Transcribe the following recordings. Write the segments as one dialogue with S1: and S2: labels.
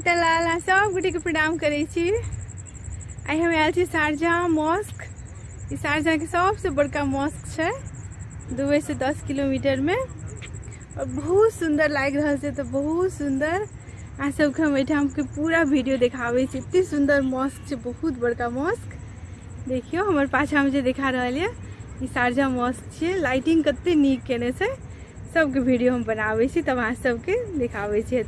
S1: सीतालाल, अहाँ सब गोटे के प्रणाम करै छी। आइ हम आयल छी शारजाह मॉस्क। ई शारजाह के सबसे बड़का मॉस्क छै, दुबई से 10 किलोमीटर में, और बहुत सुंदर लागि रहल छै। तो बहुत सुंदर अहाँ सबके हम एहिठाम के पूरा वीडियो देखाबै छी। एते सुंदर मॉस्क छै, बहुत बड़का मॉस्क। देखियौ हमर पाछा में जे देखा रहल ये, ई शारजाह मॉस्क छै। लाइटिंग कते नीक केने छै। सबके वीडियो हम बनाबै छी, तब अहाँ सबके देखाबै छी।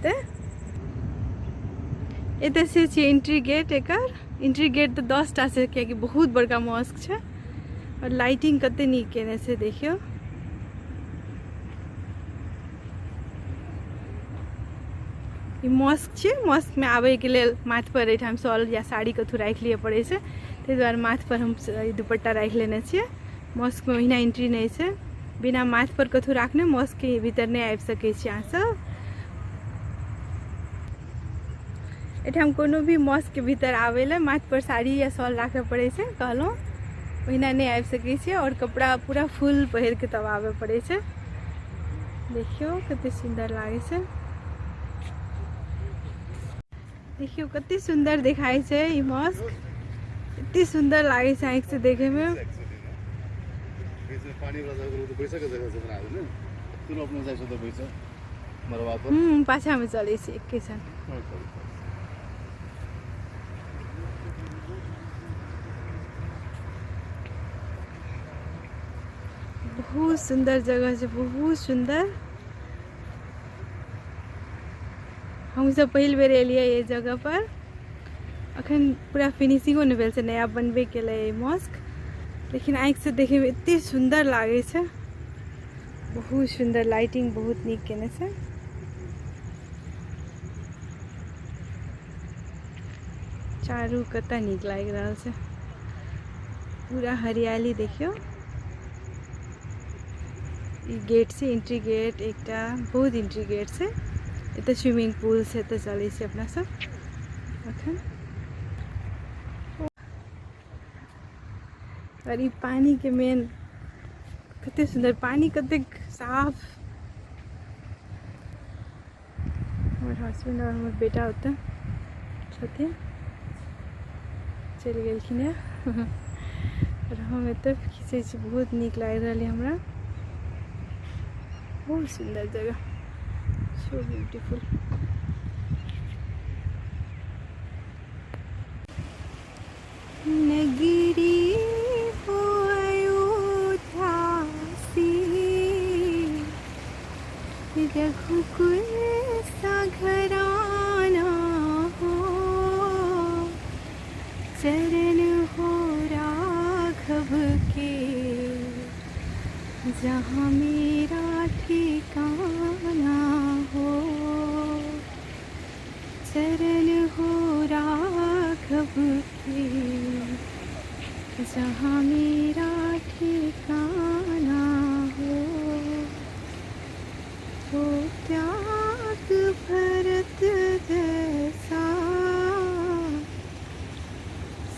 S1: एतऽ से छै एंट्री गेट। एकर एंट्री गेट तऽ 10 टा छै, कियाकि बहुत बड़का मॉस्क छै। और लाइटिंग कते नीक केने छै, देखियौ। ई मॉस्क छै। मॉस्क में आबै के लेल माथ पर एहिठाम शॉल या साड़ी कथू राखि लिअ पड़ै छै, ताहि दुआरे माथ पर हम ई दुपट्टा राखि लेने छियै। मॉस्क में ओहिना एंट्री नहि छै, बिना माथ पर कथू राखने मॉस्क के भीतर नहि आबि सकै छी अहाँ सब। एहिठाम कोनो भी मॉस्क के भीतर आबै लए माथ पर साड़ी या शॉल राखऽ पड़ै छै, कहलहुँ ओहिना नहि आबि सकै छियै। और कपड़ा पूरा फुल पहिर के तब आबऽ पड़ै छै। देखियौ कते सुंदर लागै छै, देखियौ कते सुंदर देखाइ छै ई मॉस्क। एते सुंदर लागै छै आँखि से देखे में। पाछा में चलै छै एके संग। बहुत सुंदर जगह छै, बहुत सुंदर। हम सब पहिल बेर एलियै एहि जगह पर। अखन पूरा फिनिशिंगो नहि भेल छै, नया बनबे केलै ई मॉस्क, लेकिन आँखि से देखे में एते सुंदर लागै छै। बहुत सुंदर लाइटिंग बहुत नीक केने छै। चारू कतऽ नीक लागि रहल छै, पूरा हरियाली देखियौ। ई गेट छै, एंट्री गेट, एकटा बहुत एंट्री गेट छै। एतऽ स्विमिंग पूल छै, एतऽ चलै छी अपना सब अखन। और ई पानी के मेन कते सुंदर पानी, कते साफ। हमर हस्बैंड और हमर बेटा ओतऽ छथिन, चलि गेलखिन हेँ। और हम एतऽ खींचै छी, बहुत नीक लागि रहल यऽ हमरा। बहुत सुंदर जगह, सो ब्यूटीफुल। नगरी हो अयोध्या से, रघुकुल सा घराना हो, चरण हो राघव के, जहाँ मेरा ठिकाना हो, चरण हो राघव के, जहाँ मेरा ठिकाना हो। हो त्याग भरत जैसा,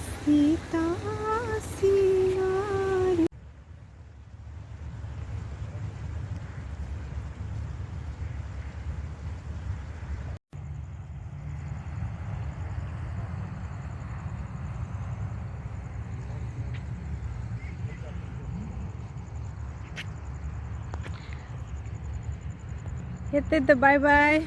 S1: सीता सियार। हेतै तऽ बाय बाय।